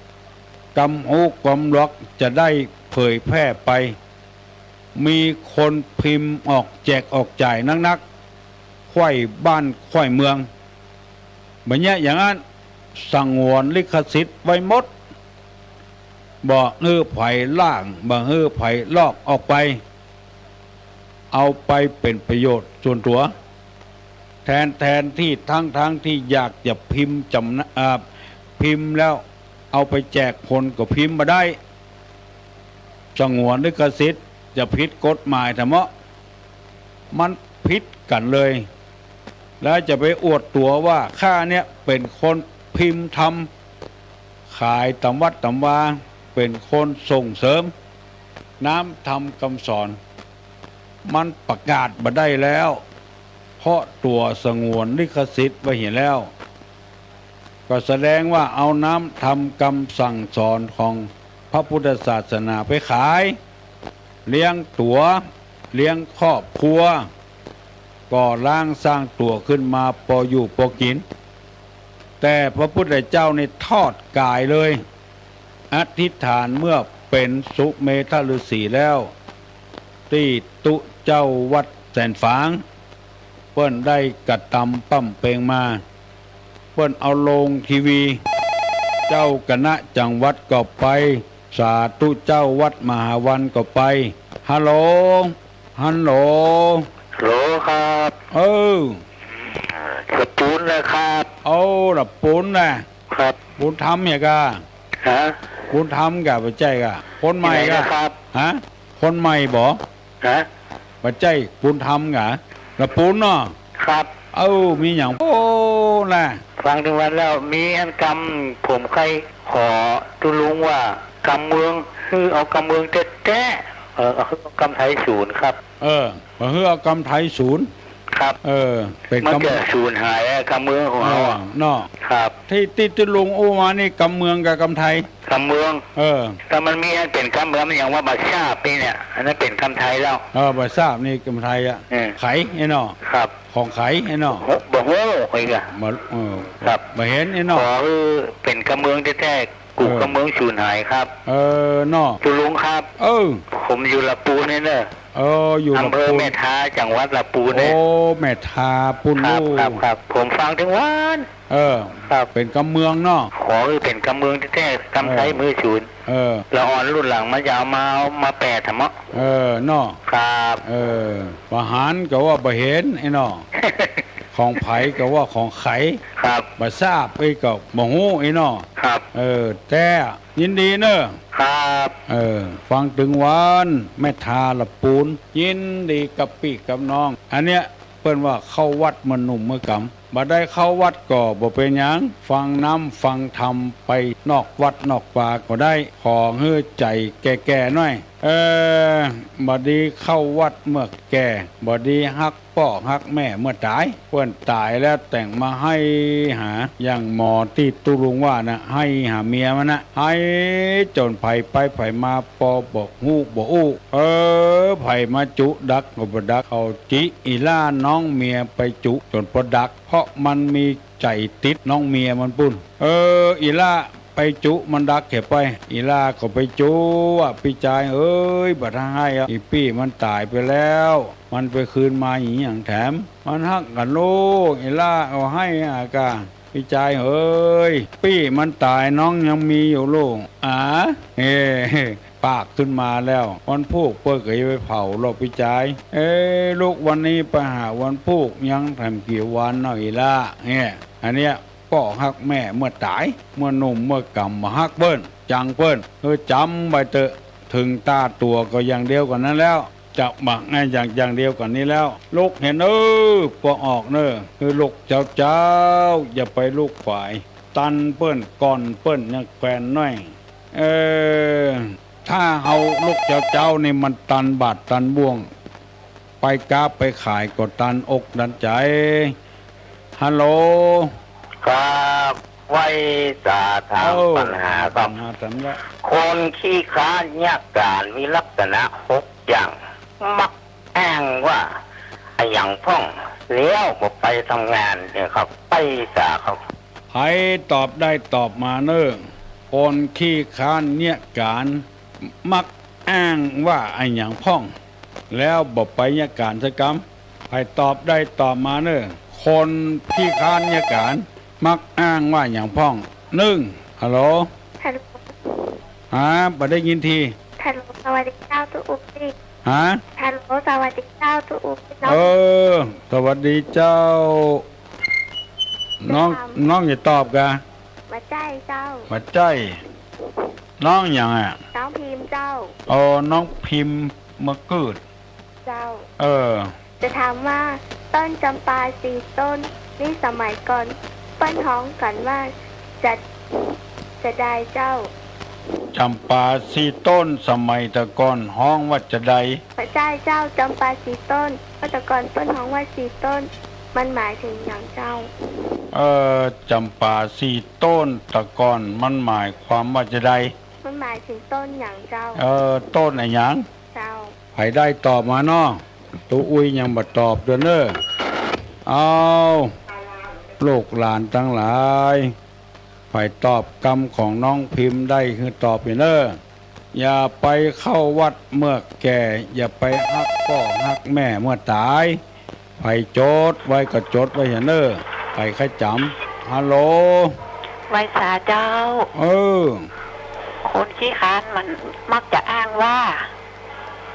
ๆ กำฮู้กำหลอกจะได้เผยแพร่ไป มีคนพิมพ์ออกแจกออกจ่ายนักๆ ไขว้บ้านไขว้เมือง บ่าเยียะอย่างนั้น สงวนลิขสิทธิ์ไว้หมด บ่หื้อใผล้าง บ่หื้อใผลอกออกไป เอาไปเป๋นประโยชน์ส่วนตั๋ว แทน แทนตี้ ทั้งๆ ตี้อยากจะพิมพ์จ๋ำ เอ่อ พิมพ์แล้วเอาไปแจกคนก็พิมพ์บ่ได้ สงวนลิขสิทธิ์ จะผิดกฎหมายแท้เมาะ มันผิดกั๋นเลย แล้วจะไปอวดตั๋วว่าข้าเนี่ยเป๋นคนพิมพ์ธรรม ขายต๋ามวัดต๋ามวา เป๋นคนส่งเสริมน้ำธรรมกำสอน มันประกาศบ่ได้แล้ว เพราะตั๋วสงวนลิขสิทธิ์ไว้เหียแล้ว ก็แสดงว่าเอาน้ำธรรมกำสั่งสอนของพระพุทธศาสนาไปขาย เลี้ยงตั๋ว เลี้ยงครอบครัว ก่อร่างสร้างตั๋วขึ้นมาปออยู่ปอกิ๋น แต่พระพุทธเจ้านี่ทอดก๋ายเลย อธิษฐานเมื่อเป๋นสุเมธฤๅษีแล้ว ตี้ตุ๊เจ้าวัดแสนฝาง เปิ้นได้กระตำปล้ำเปงมา เปิ้นเอาโฮงทีวี เจ้าคณะจังหวัดก็ไป สาธุเจ้าวัดมหาวันก็ไป ฮัลโหล ฮัลโหล ฮัลโหลครับ เออ ละปู๋นนะครับ โอ้ ละปู๋นนะ ครับ ปู๋นธรรมเหียก่า ฮะ ปู๋นธรรมก่า บ่ใจ้ก่า คนใหม่ก่า ตี้ไหนนะครับ ฮะ คนใหม่บ่ ฮะ บ่ใจ้ปู๋นธรรมก่า ละปู๋นเนาะ ครับ เอ้า มีหยัง โอ้ นะ ฟังตึงวันแล้ว มีอันกำ ผมใค่ขอตุ๊ลุงว่า กำเมือง หื้อเอากำเมืองแต๊ๆ เออ เอากำไทยสูญครับ เออ บ่หื้อเอากำไทยสูญ ครับ เออ เป๋น มัน กำ จะสูญหายอะ กำเมืองของเฮาอะ เออ เนาะ ครับ ตี้ ตี้ตุ๊ลุงอู้มานี่ กำเมืองกับกำไทย กำเมือง เออ ถ้ามันมีอันเป๋นกำเมือง มันยังว่าบ่ทราบนี่เนี่ย อันนั้นเป๋นกำไทยแล้ว เออ บ่ทราบนี่กำไทยอะ เออ ใครไอ้เนาะ ครับ ของใครไอ้เนาะ บ่ฮู้ บ่ฮู้อีกอะ บ่ เออ ครับ บ่เห็นไอ้เนาะ ขอหื้อเป๋นกำเมืองแต๊ๆ กู้ เออ กำเมืองสูญหายครับ เออ เนาะ ตุ๊ลุงครับ เออ ผมอยู่ละปู๋นนี่เน่อ เออ อยู่ละปู๋น อำเภอแม่ทา จังหวัดละปู๋นเนี่ย โอ้ แม่ทาปู๋น ครับ ลูก ครับ ครับ ผมฟังตึงวัน เออ ครับ เป๋นกำเมืองเนาะ ขอหื้อเป๋นกำเมืองแต๊ๆ กำไทย เออ บ่หื้อสูญ เออ ละอ่อนรุ่นหลังมันจะเอามา เอามาแปลธรรมะ เออ เนาะ ครับ เออ บ่หันก็ว่าบ่เห็นไอ้เนาะ ของใผก็ว่าของใคร ครับ บ่ทราบไอ้ก็บ่ฮู้ไอ้เนาะ ครับ เออ แต่ยินดีเน่อ ครับ เออ ฟังตึงวัน แม่ทาละปู๋น ยินดีกับปี้กับน้อง อันเนี้ย เปิ้นว่าเข้าวัดเมื่อหนุ่มเมื่อกำ บ่ได้เข้าวัดก็บ่เป๋นหยัง ฟังน้ำฟังธรรมไปนอกวัดนอกวาก็ได้ ขอหื้อใจ๋แก่ๆ หน้อย เออ บ่ดีเข้าวัดเมื่อแก่ บ่ดีฮักป้อฮักแม่เมื่อต๋าย เปิ้นต๋ายแล้วแต่งมาไห้หา อย่างหมอตี้ตุ๊ลุงว่านะ ไห้หาเมียมันนะ ไห้จ๋นใผไปใผมาปอบ่ฮู้บ่อู้ เออ ใผมาจุดักก็บ่ดัก เขาจิอีหล้าน้องเมียไปจุจ๋นปอดัก เพราะมันมีใจ๋ติดน้องเมียมันปู้น เออ อีหล้าไปจุมันดักเหียไป อีหล้าก็ไปจุอะ ปี้จายเอ๋ย บ่าถ้าไห้อะ อีปี้มันต๋ายไปแล้ว มันไปคืนมาอีหยังแถม มันฮักกั๋นลูก อีหล้าก็ไห้อะก่า ปี้จายเอ๋ย ปี้มันต๋ายน้องยังมีอยู่ลูก อ๋า เฮ้ ปากขึ้นมาแล้ว วันพูกเปิ้นก็จะไปเผาหรอกปี้จาย เอ้ ลูกวันนี้ไปหาวันพูกยังแถมกี่วันเนาะอีหล้า เนี่ย อันเนี้ย ป้อฮักแม่เมื่อต๋าย เมื่อหนุ่มเมื่อกำบ่ฮักเปิ้น จังเปิ้น เออ จ๋ำไว้เต๊อะ เถิงต๋ายตั๋วก็อย่างเดียวกั๋นนั้นแล้ว จะบ่า อย่าง อย่างเดียวกั๋นนี้แล้ว ลุกเหียเน่อ ปอออกเน่อ คือลุกเจ๊าๆ อย่าไปลุกขวาย ตันเปิ้น ก่อนเปิ้นยังแควนน้อย เออ ถ้าเฮาลุกเจ๊าๆ นี่มันตันบาตรตันบ่วง ไปก๊าไปขายก็ตันอกตันใจ๋ ฮัลโหล ครับ ไหว้สาถาม เอ้า ปัญหาครับ ปัญหาถามละ คนขี้คร้านเยียะก๋านมีลักษณะหกอย่าง มักอ้างว่าอะหยังพ่อง แล้วบ่ไปทำงานเนี่ยครับ ไปสาครับ ใผตอบได้ตอบมาเน่อ คนขี้คร้านเยียะก๋าน มักอ้างว่าอะหยังพ่อง แล้วบ่ไปเยียะก๋านสักกำ ใผตอบได้ตอบมาเน่อ คนขี้คร้านเยียะก๋าน มักอ้างว่าหยังพ่อง นึ่ง ฮัลโหล ฮัลโหล ฮะ บ่ได้ยินที ฮัลโหล สวัสดีเจ้า ตุ๊อุ๊บตี้ ฮะ ฮัลโหล สวัสดีเจ้า ตุ๊อุ๊ย น้อง เออ สวัสดีเจ้า น้อง จะถาม น้องจะตอบกะ บ่ใจ้เจ้า บ่ใจ้ น้องหยังอะ น้องพิมพ์เจ้า อ๋อ น้องพิมพ์ เมืองกืด เจ้า เออ จะถามว่าต้นจำปาสี่ต้นนี่สมัยก่อนเปิ้นฮ้องกั๋นว่าจะ จะใดเจ้า จำปาสี่ต้นสมัยแต่ก่อนฮ้องว่าจะใด บ่ใจ้เจ้า จำปาสี่ต้น เมื่อแต่ก่อนเปิ้นฮ้องว่าสี่ต้น มันหมายถึงหยังเจ้า เออ จำปาสี่ต้นแต่ก่อนมันหมายความว่าจะใด มันหมายถึงต้นหยังเจ้า เออ ต้นอะหยัง เจ้า ใผได้ตอบมาเนาะ ตุ๊อุ๊ยยังบ่ตอบเตื้อเน่อ เอา ลูกหลานตังหลาย ใผตอบกำของน้องพิมพ์ได้คือตอบอยู่เน่อ อย่าไปเข้าวัดเมื่อแก่ อย่าไปฮักป้อฮักแม่เมื่อต๋าย ใผจดไว้ก็จดไว้เน่อ ใผใค่จ๋ำ ฮัลโหล ไหว้สาเจ้า เออ คนขี้คร้านมันมักจะอ้างว่า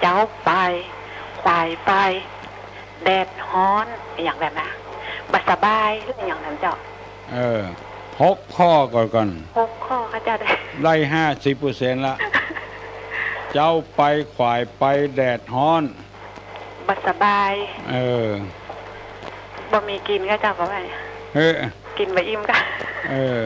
เจ๊าไป ขวายไป แดดฮ้อน อะหยังแบบนั้น บ่สบาย อะหยังนั้นเจ้า เออ หกข้อก่อนก่อน หกข้อค่ะเจ้า ได้ ได้ห้าสิบเปอร์เซ็นต์ละ เจ๊าไป ขวายไป แดดฮ้อน บ่สบาย เออ บ่มีกิ๋นค่ะเจ้า ก็ว่า เออ กิ๋นบ่อิ่มค่ะ เออ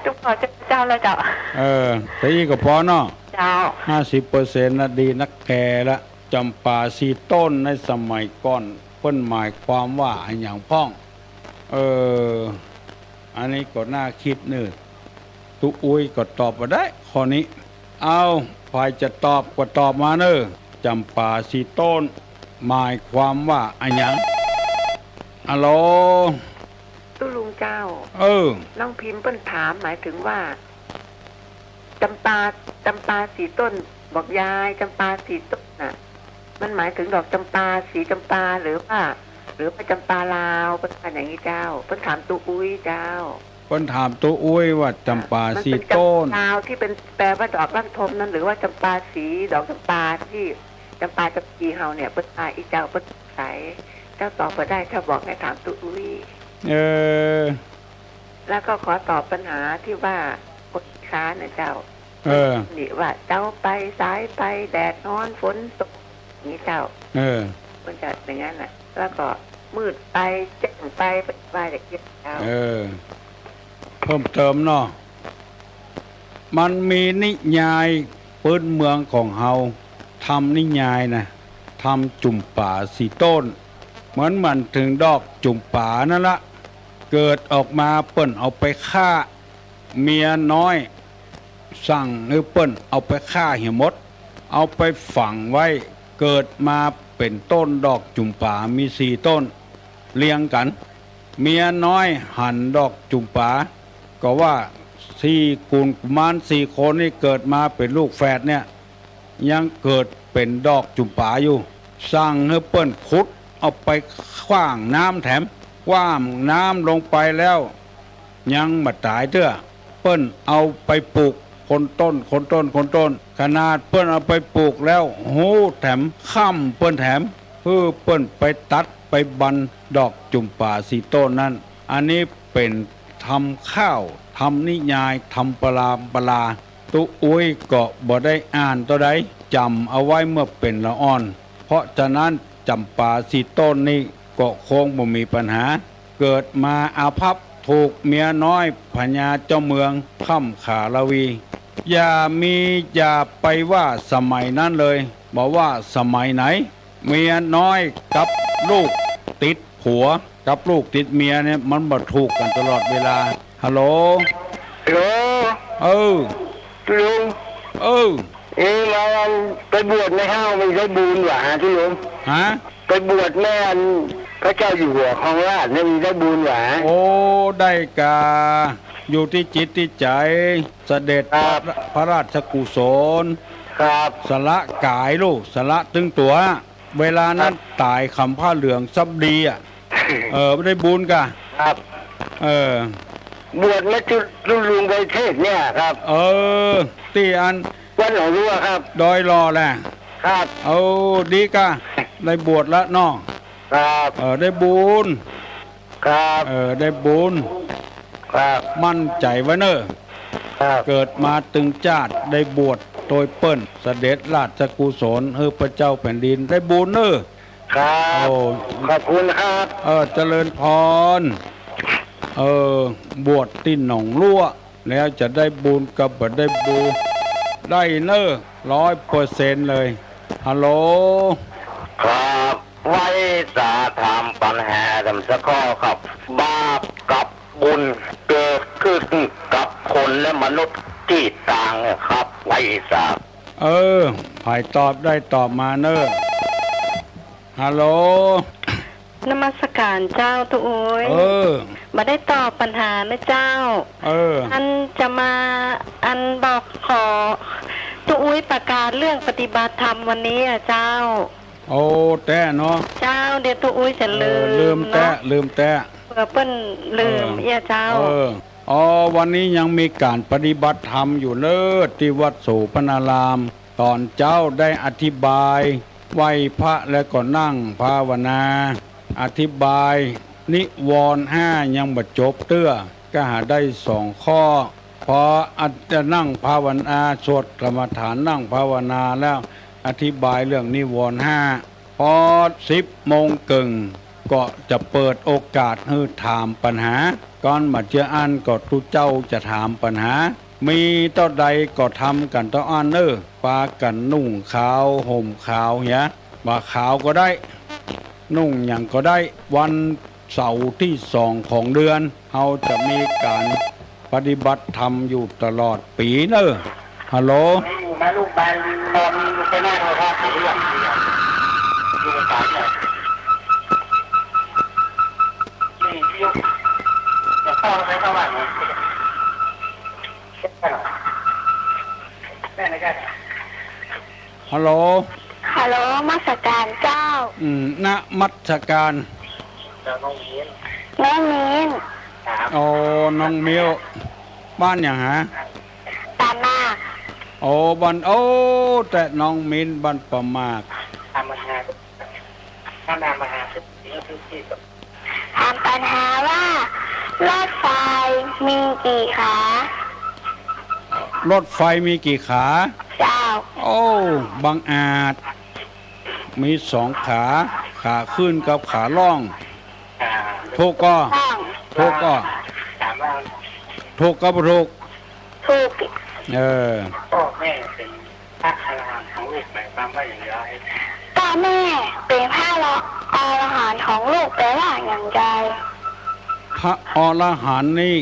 ตุ๊กขอเจ้าแล้วเจ้า เออ แต่อี้ก็ปอเนาะ เจ้า ห้าสิบเปอร์เซ็นต์นะ ดีนักแก่ละ จ๋ำปาสี่ต้นในสมัยก่อน เปิ้นหมายความว่าอะหยังพ่อง เออ อันนี้ก็น่าคิดเน่อ ตุ๊อุ๊ยก็ตอบบ่ได้ข้อนี้ เอา ใผจะตอบก็ตอบมาเน่อ จ๋ำปาสี่ต้น หมายความว่าอะหยัง ฮัลโหล ตุ๊ลุงเจ้า เออ น้องพิมพ์เปิ้นถามหมายถึงว่า จ๋ำปา จ๋ำปาสี่ต้น บอกยาย จ๋ำปาสี่ต้นน่ะ มันหมายถึงดอกจ๋ำปา สีจ๋ำปา หรือว่า หรือว่าจ๋ำปาลาว เปิ้นว่าอย่างนี้เจ้า เปิ้นถามตุ๊อุ๊ยเจ้า เปิ้นถามตุ๊อุ๊ยว่าจ๋ำปาสี่ต้น มันเป๋นจ๋ำปาลาวตี้เป๋นแปลว่าดอกลันทมนั้น หรือว่าจ๋ำปาสี ดอกจ๋ำปาตี้ จ๋ำปาจ๋ำปีเฮาเนี่ย เปิ้นว่าอี้เจ้า เปิ้นสงสัย เจ้าตอบบ่ได้ เจ้าบอกหื้อถามตุ๊อุ๊ย เออ แล้วก็ขอตอบปัญหาตี้ว่าคนขี้คร้านน่ะเจ้า เออ นี่ว่าเจ๊าไปสายไป แดดฮ้อนฝนตก นี่เจ้า เออ มันจะอย่างนั้นน่ะ แล้วก็มืดไปแจ้งไป ว่าอย่างนี้เจ้า เออ เพิ่มเติมเนาะ มันมีนิยายปื๊นเมืองของเฮา ทำนิยายนะ ทำจุ่มป๋าสี่ต้น เหมือนมันถึงดอกจุ่มป๋านั่นละ เกิดออกมาเปิ้นเอาไปฆ่า เมียน้อยสั่งหื้อเปิ้นเอาไปฆ่าเหียหมด เอาไปฝังไว้ เกิดมาเป๋นต้นดอกจุ่มป๋ามีสี่ต้น เรียงกั๋น เมียน้อยหันดอกจุ่มป๋า ก็ว่าสี่กุนกุมารสี่คนนี่เกิดมาเป๋นลูกแฝดเนี่ย ยังเกิดเป๋นดอกจุ่มป๋าอยู่ สั่งหื้อเปิ้นขุดเอาไปขว้างน้ำแถม ขว้างน้ำลงไปแล้ว ยังบ่ต๋ายเตื้อ เปิ้นเอาไปปลูกคนต้น คนต้น คนต้น ขนาดเปิ้นเอาไปปลูกแล้ว ฮู้แถม ค้ำเปิ้นแถม หื้อเปิ้นไปตัดไปบันดอกจุ่มป๋าสี่ต้นนั้น อันนี้เป๋นทำค่าว ทำนิยาย ทำปรามปรา ตุ๊อุ๊ยก็บ่ได้อ่านเต้าใด จ๋ำเอาไว้เมื่อเป๋นละอ่อน เพราะฉะนั้นจ๋ำปาสี่ต้นนี้ก็คงบ่มีปัญหา เกิดมาอาภัพ ถูกเมียน้อยพญาเจ้าเมืองถ้ำขาลาวี อย่ามี อย่าไปว่าสมัยนั้นเลย บ่ว่าสมัยไหน เมียน้อยกับลูกติดผัว กับลูกติดเมียเนี่ย มันบ่ถูกกั๋นตลอดเวลา ฮัลโหล ฮัลโหล เออ ตุ๊ลุง เออ เอ๊ะ มาอันไปบวชแม่ฮ้าวมีได้บุญหวา ตุ๊ลุง ฮะ ไปบวชแม่อันพระเจ้าอยู่หัวครองราชย์เนี่ยมีได้บุญหวา โอ้ ได้กา อยู่ตี้จิตตี้ใจ๋ เสด็จ ครับ พระ พระราชกุศล ครับ สละก๋ายลูก สละตึงตั๋ว เวลานั้น ครับ ต๋ายขำผ้าเหลืองซับดีอะ เออ ได้บุญกา ครับ เออ บวชแม่ตุ๊ลุงไปเทศน์เนี่ยครับ เออ ตี้อัน วัดหนองลัวครับ ดอยหล่อแหละ ครับ เออ ดีกะ ได้บวชละเนาะ ครับ เออ ได้บุญ ครับ เออ ได้บุญ ครับ มั่นใจ๋ไว้เน่อ ครับ เกิดมาตึงจาติได้บวชโตยเปิ้น เสด็จราชกุศลหื้อพระเจ้าแผ่นดิน ได้บุญเน่อ ครับ โอ้ ขอบคุณครับ เออ เจริญพร เออ บวชตี้หนองลัว แล้วจะได้บุญกับบ่ได้บุญ ได้เน่อ ร้อยเปอร์เซ็นต์เลย ฮัลโหล ครับ ไหว้สาถามปัญหาแหมสักข้อครับ บาปกับบุญเกิดขึ้นกับคนและมนุษย์ตี้ต่างครับ ไหว้สา เออ ใผตอบได้ตอบมาเน่อ ฮัลโหล นมัสการเจ้าตุ๊อุ๊ย เออ บ่ได้ตอบปัญหานะเจ้า เออ อันจะมา อันบอกขอตุ๊อุ๊ยประกาศเรื่องปฏิบัติธรรมวันนี้อะเจ้า โอ้ แต๊เนาะ เจ้า เดี๋ยวตุ๊อุ๊ยจะ เออ ลืม ลืมแต๊ เนาะ ลืมแต๊ เผื่อเปิ้นลืม เออ เอี้ยเจ้า เออ อ๋อ วันนี้ยังมีก๋านปฏิบัติธรรมอยู่เน่อ ตี้วัดโสภณาราม ต๋อนเจ๊าได้อธิบาย ไหว้พระแล้วก็นั่งภาวนา อธิบายนิวรณ์ห้ายังบ่จบเตื้อ ก็หาได้สองข้อ พออาจจะนั่งภาวนา สวดกรรมฐานนั่งภาวนาแล้ว อธิบายเรื่องนิวรณ์ห้า พอสิบโมงเกิ่ง ก็จะเปิดโอกาสหื้อถามปัญหา ก่อนบ่าเจื้ออั้นก็ตุ๊เจ้าจะถามปัญหา มีเต้าใดก็ทำกั๋นเต้าอั้นเน่อ ปากั๋นนุ่งขาวห่มขาวเหีย บ่าขาวก็ได้ นุ่งหยังก็ได้ วันเสาร์ตี้สองของเดือน เฮาจะมีก๋านปฏิบัติธรรมอยู่ตลอดปี๋เน่อ ฮัลโหล ฮัลโหล ฮัลโหล นมัสการเจ้า อืม นมัสการ น้องมิน น้องมิน อ๋อ น้องมิว บ้านหยังฮะ ป่าหมาก อ๋อ บ้าน โอ้ แต๊น้องมิน บ้านป่าหมาก ถามปัญหาว่า รถไฟมีกี่ขา รถไฟมีกี่ขา เจ้า โอ้ บังอาจ มีสองขา ขาขึ้นกับขาล่อง ถูกก่อ ถูก ถูกก่อ ถูกกับบ่ถูก ถูก เออ พ่อแม่เป๋นพระอรหันต์ของลูกหมายความว่าอย่างไร พ่อแม่เป๋นพระอรหันต์ของลูกแปลว่าอย่างไร พระอรหันต์นี่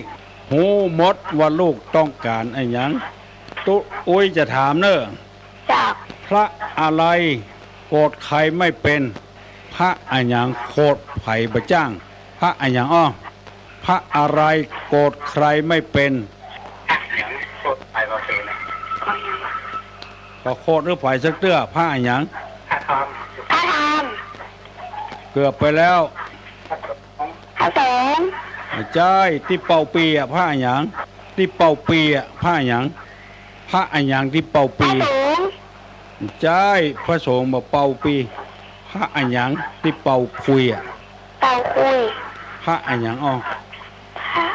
ฮู้หมดว่าลูกต้องก๋านอะหยัง ตุ๊อุ๊ยจะถามเน่อ เจ้า พระอะไรโกรธใครไม่เป็น พระอะหยังโกรธใผบ่จ้าง พระอะหยังอ้อ พระอะไรโกรธใครไม่เป็น พระอะหยังโกรธใผบ่เป็น บ่โกรธหื้อใผสักเตื้อ พระอะหยัง พระธรรม พระธรรม เกือบไปแล้ว พระสงฆ์ พระสงฆ์ บ่ใจ้ ตี้เป่าปี่อะ พระอะหยัง ตี้เป่าปี่อะ พระอะหยัง พระอะหยังตี้เป่าปี่ พระสงฆ์ บ่ใจ้ พระสงฆ์บ่เป่าปี่ พระอะหยังตี้เป่าขลุ่ยอะ เป่าขลุ่ย พระอะหยังอ้อ พระ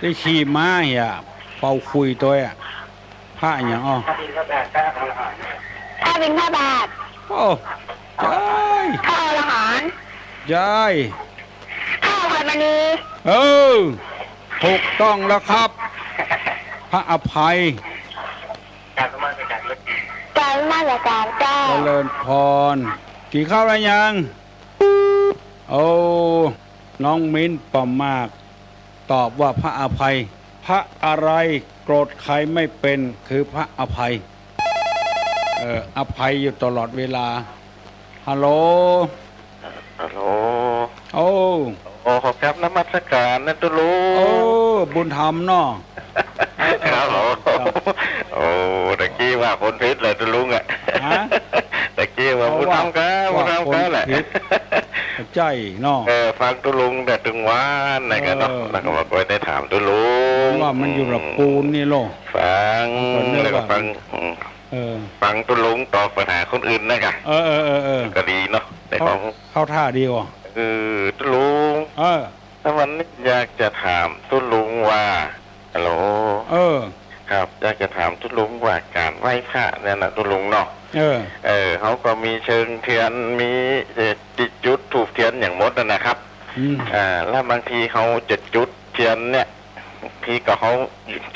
ตี้ขี่ม้าเหีย เป่าขลุ่ยตวยอะ พระอะหยังอ้อ พระบิณฑบาต พระอรหันต์ พระบิณฑบาต โอ้ ใจ้ พระอรหันต์ ใจ้ พระอภัยมณี เออ ถูกต้องแล้วครับ พระอภัย กราบนมัสการ กราบนมัสการเจ้า เจริญพร กิ๋นข้าวแล้วยัง โอ้ น้องมินป่าหมาก ตอบว่าพระอภัย พระอะไรโกรธใครไม่เป็น คือพระอภัย เอ่อ อภัยอยู่ตลอดเวลา ฮัลโหล ฮัลโหล โอ้ โอ้ ขอกราบนมัสการนะตุ๊ลุง โอ้ บุญธรรมเนาะ ครับผม ครับ โอ้ ตะกี้ว่าคนผิดเลยตุ๊ลุงอะ ฮะ ตะกี้ว่าบุญธรรมครับ บุญธรรมครับแหละ ว่าคนผิด ตะ ใจ้เนาะ เออ ฟังตุ๊ลุงแต่ตึงวานนะกะเนาะ เออ แล้วก็บ่ค่อยได้ถามตุ๊ลุง ว่ามันอยู่ละปูนนี่โล ฟัง ก็นึกว่า แล้วก็ฟัง อืม เออ ฟังตุ๊ลุงตอบปัญหาคนอื่นนะกะ เออ เออ เออ เออ ก็ดีเนาะ แต่ เข้า ของ เข้าท่าดีว่ะ เออ ตุ๊ลุง เออ ถ้าวันนี้อยากจะถามตุ๊ลุงว่า ฮัลโหล เออ ครับ อยากจะถามตุ๊ลุงว่าก๋านไหว้พระเนี่ยนะตุ๊ลุงเนาะ เออ เออ เขาก็มีเชิงเตียน มี เอ่อ จุดธูปเตียนอย่างหมดนะนะครับ อืม อ่า แล้วบางทีเขาจะจุดเตียนเนี่ย บางทีก็เขา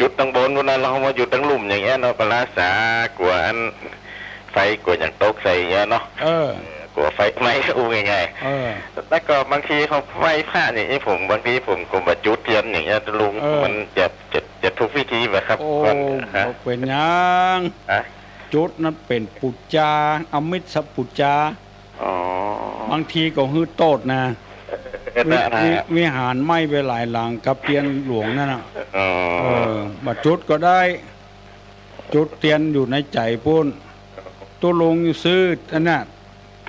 จุดตังบนพุ้นนะ แล้วเขามาอยู่ตังลุ่มอย่างเงี้ยเนาะ ก็ละสากลัวอันไฟกลัวอย่างตกใส่อย่างเงี้ยเนาะ เออ กลัวไฟไหม้ อู้ง่ายๆ เออ แล้วก็บางทีเขาไหว้พระอย่างนี้ ผม บางทีผมก็บ่จุดเตียนอย่างเงี้ยลุง เออ มันจะ จะ จะถูกวิธีบ่ครับ โอ้ ก่อน ฮะ บ่เป๋นหยัง ฮะ จุดนั้นเป๋นปู๋จา อมิสปู๋จา อ๋อ บางทีก็หื้อโต้ษนะ เออ วิ นะ วิ วิหารไหม้ไปหลายหลังกับเตียนหลวงนั่นน่ะ อ๋อ เออ บ่จุดก็ได้ จุดเตียนอยู่ในใจ๋ปู้น ตุ๊ลุงซื้ออันน่ะ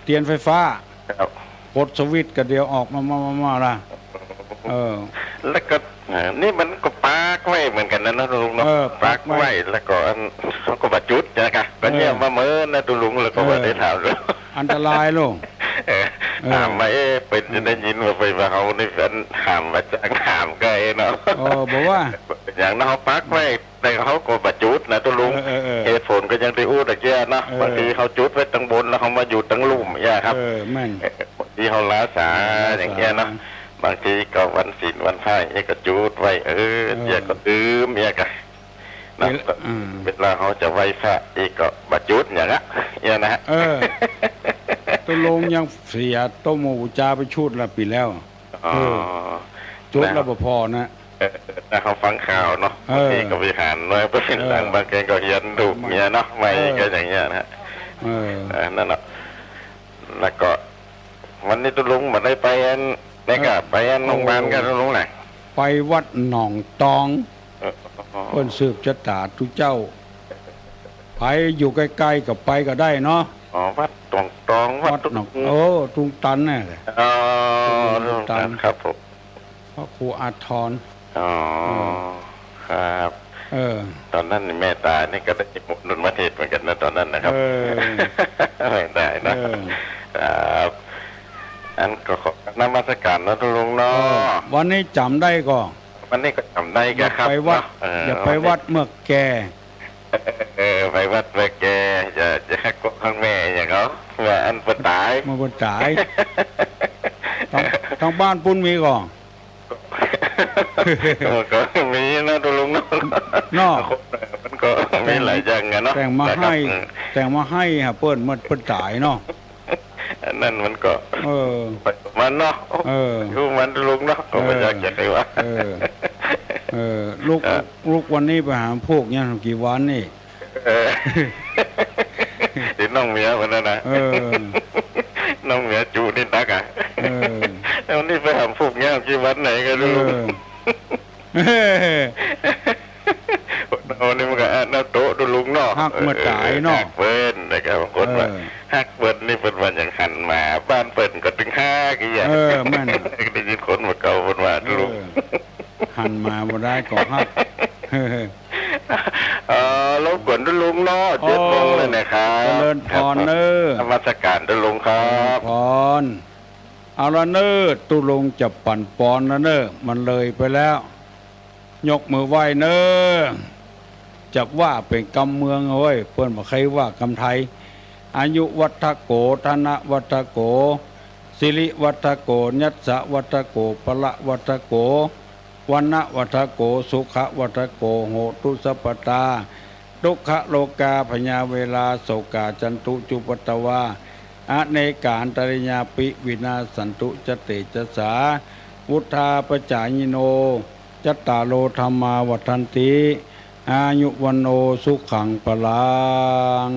เตียนไฟฟ้า ครับ กดสวิตช์ก็เดียวออกมา มา มา มาละ เออ แล้วก็ เออ นี่มันก็ปักไว้เหมือนกั๋นนะเนาะลุงเนาะ เออ ปักไว้ ปักไว้ แล้วก็อัน เขาก็บ่จุดนะกะ ก็เยียะ เออ มาเมินนะตุ๊ลุง แล้วก็ เออ บ่ได้ถามเลย อันตรายลุง เออ เออ ถามว่า เอ๊ะ เป๋นจะได้ยินว่าไปว่าเขานี่อันถามมาจากถามไกลเนาะ เออ บ่ว่า อย่างนั้นเขาปักไว้ แต่เขาก็บ่จุดนะตุ๊ลุง เออ เออ เออ เหตุผลก็อย่างตี้อู้ตะเกียะเนาะ เออ บางทีเขาจุดไว้ตังบนแล้วเขามาอยู่ตังลุ่มเนี่ยครับ เออ แม่น เออ บางทีเขาละสา ละสา อย่างเงี้ยเนาะ บางทีก็วันศีลวันพระเนี่ยก็จุดไว้ เออ เออ เดี๋ยวก็ลืมเนี่ยกะ นะ เวลา อืม เวลาเขาจะไหว้พระอีกก็บ่จุดอย่างเงี้ย เนี่ยนะฮะ เออ ตุ๊ลุงยังเสียโต๊ะหมู่ปู๋จาไปชุดละปี๋แล้ว อ๋อ เออ จุดแล้ว นะ บ่ผ่อนะ เออ ถ้าเขาฟังข่าวเนาะ เออ บางทีก็วิหารน้อยไปเป็นหลัง เออ บางแกก็เฮียนถูกเนี่ยเนาะ ไม่ เออ ก็อย่างเงี้ยนะฮะ เออ เออ นั่นแหละ แล้วก็วันนี้ตุ๊ลุงบ่ได้ไปอัน นี่ก็ เออ ไปอันโรงพยาบาลกัน โอ้ ตุ๊ลุงน่ะ ไปวัดหนองตอง เออ อ๋อ เปิ้นสืบจะต๋าตุ๊เจ้า ไปอยู่ใก้ๆ ก็ไปก็ได้เนาะ อ๋อ วัดหนองตอง วัด วัดหนอง ตุ๊ลุง เออ ตุ๊ลุงตันน่ะแหละ อ๋อ ตุ๊ลุงตัน ตุ๊ลุงตัน ครับผม พระครูอาทร อ๋อ เออ ครับ เออ ต๋อนนั้นนี่แม่ต๋านี่ก็ได้นิมนต์มาเทศน์เหมือนกั๋นนะ ต๋อนนั้นนะครับ เออ แม่ต๋านะ เออ ครับ อันก็ขอนมัสก๋านนะตุ๊ลุงเนาะ เออ วันนี้จ๋ำได้ก่อ วันนี้ก็จ๋ำได้ก่อครับ อย่าไปวัด เนาะ เออ อย่าไปวัดเมืองแก่ เออ ไปวัดเมืองแก่ อย่า อย่าฮักพ่อฮักแม่อย่างเขา ว่าอันเปิ้นต๋าย เมื่อเปิ้นต๋าย ตาง ตางบ้านปุ้นมีก่อ ก็ ก็มีนะตุ๊ลุงเนาะ เนาะ มันก็มีหลายอย่างอะเนาะ แต่งมา นะครับ หื้อ แต่งมาหื้อหาเปิ้น เมื่อเปิ้นต๋ายเนาะ อันนั้นมันก็ เออ ไปของมันเนาะ เออ ของมันตุ๊ลุงเนาะ ก็บ่อยากจะใค่ว่า เออ เออ ลุก เออ ลุกวันนี้ไปหาพวกเนี่ยกี่วันนี่ เออ เดี๋ยวน้องเมียมันนะนะ เออ น้องเมียจุนี่นักอะ เออ แล้วนี่ไปหาพวกเนี่ยกี่วันไหนก็รู้ เออ โอ้ นี่มันก็อันนั้นโต๊ะตุ๊ลุงเนาะ ฮักเมื่อต๋ายเนาะ เออ ฮักเปิ้นนะครับ บางคนว่า เออ ฮักเปิ้นนี่เปิ้นว่าอย่างหันมา บ้านเปิ้นก็ตึงฮักอี้อะ เออ แม่น ได้ยินคนบ่าเก่าเปิ้นว่าตุ๊ลุง เออ หันมาบ่ได้ก็ฮัก เออ รบกวนตุ๊ลุงเนาะ เจ็ดโมงแล้วนะครับ เจริญพรเน้อ ครับ นมัสก๋านตุ๊ลุงครับ เจริญพร เอาละเน้อ ตุ๊ลุงจะปั๋นปอนแล้วเน้อ มันเลยไปแล้ว ยกมือไหว้เน้อ จักว่าเป๋นกำเมืองเฮ้ย เปิ้นบ่ใค่ว่ากำไทย อายุวัฑฒโข ธนวัฑฒโข สิริวัฑฒโข ยัสสะวัฑฒโข พละวัฑฒโข วรรณวัฑฒโข สุขวัฑฒโข โหตุสัพพตา ทุกขโรคาพยาเวรา โศกา จันตุ จุปปาตวา อเนกา อันตรายาปิ วินาสสันตุ จะเตจสา วุฑฒาปจายิโน จัตตาโร ธัมมา วัฑฒันติ อายุ วัณโณ สุขัง พลัง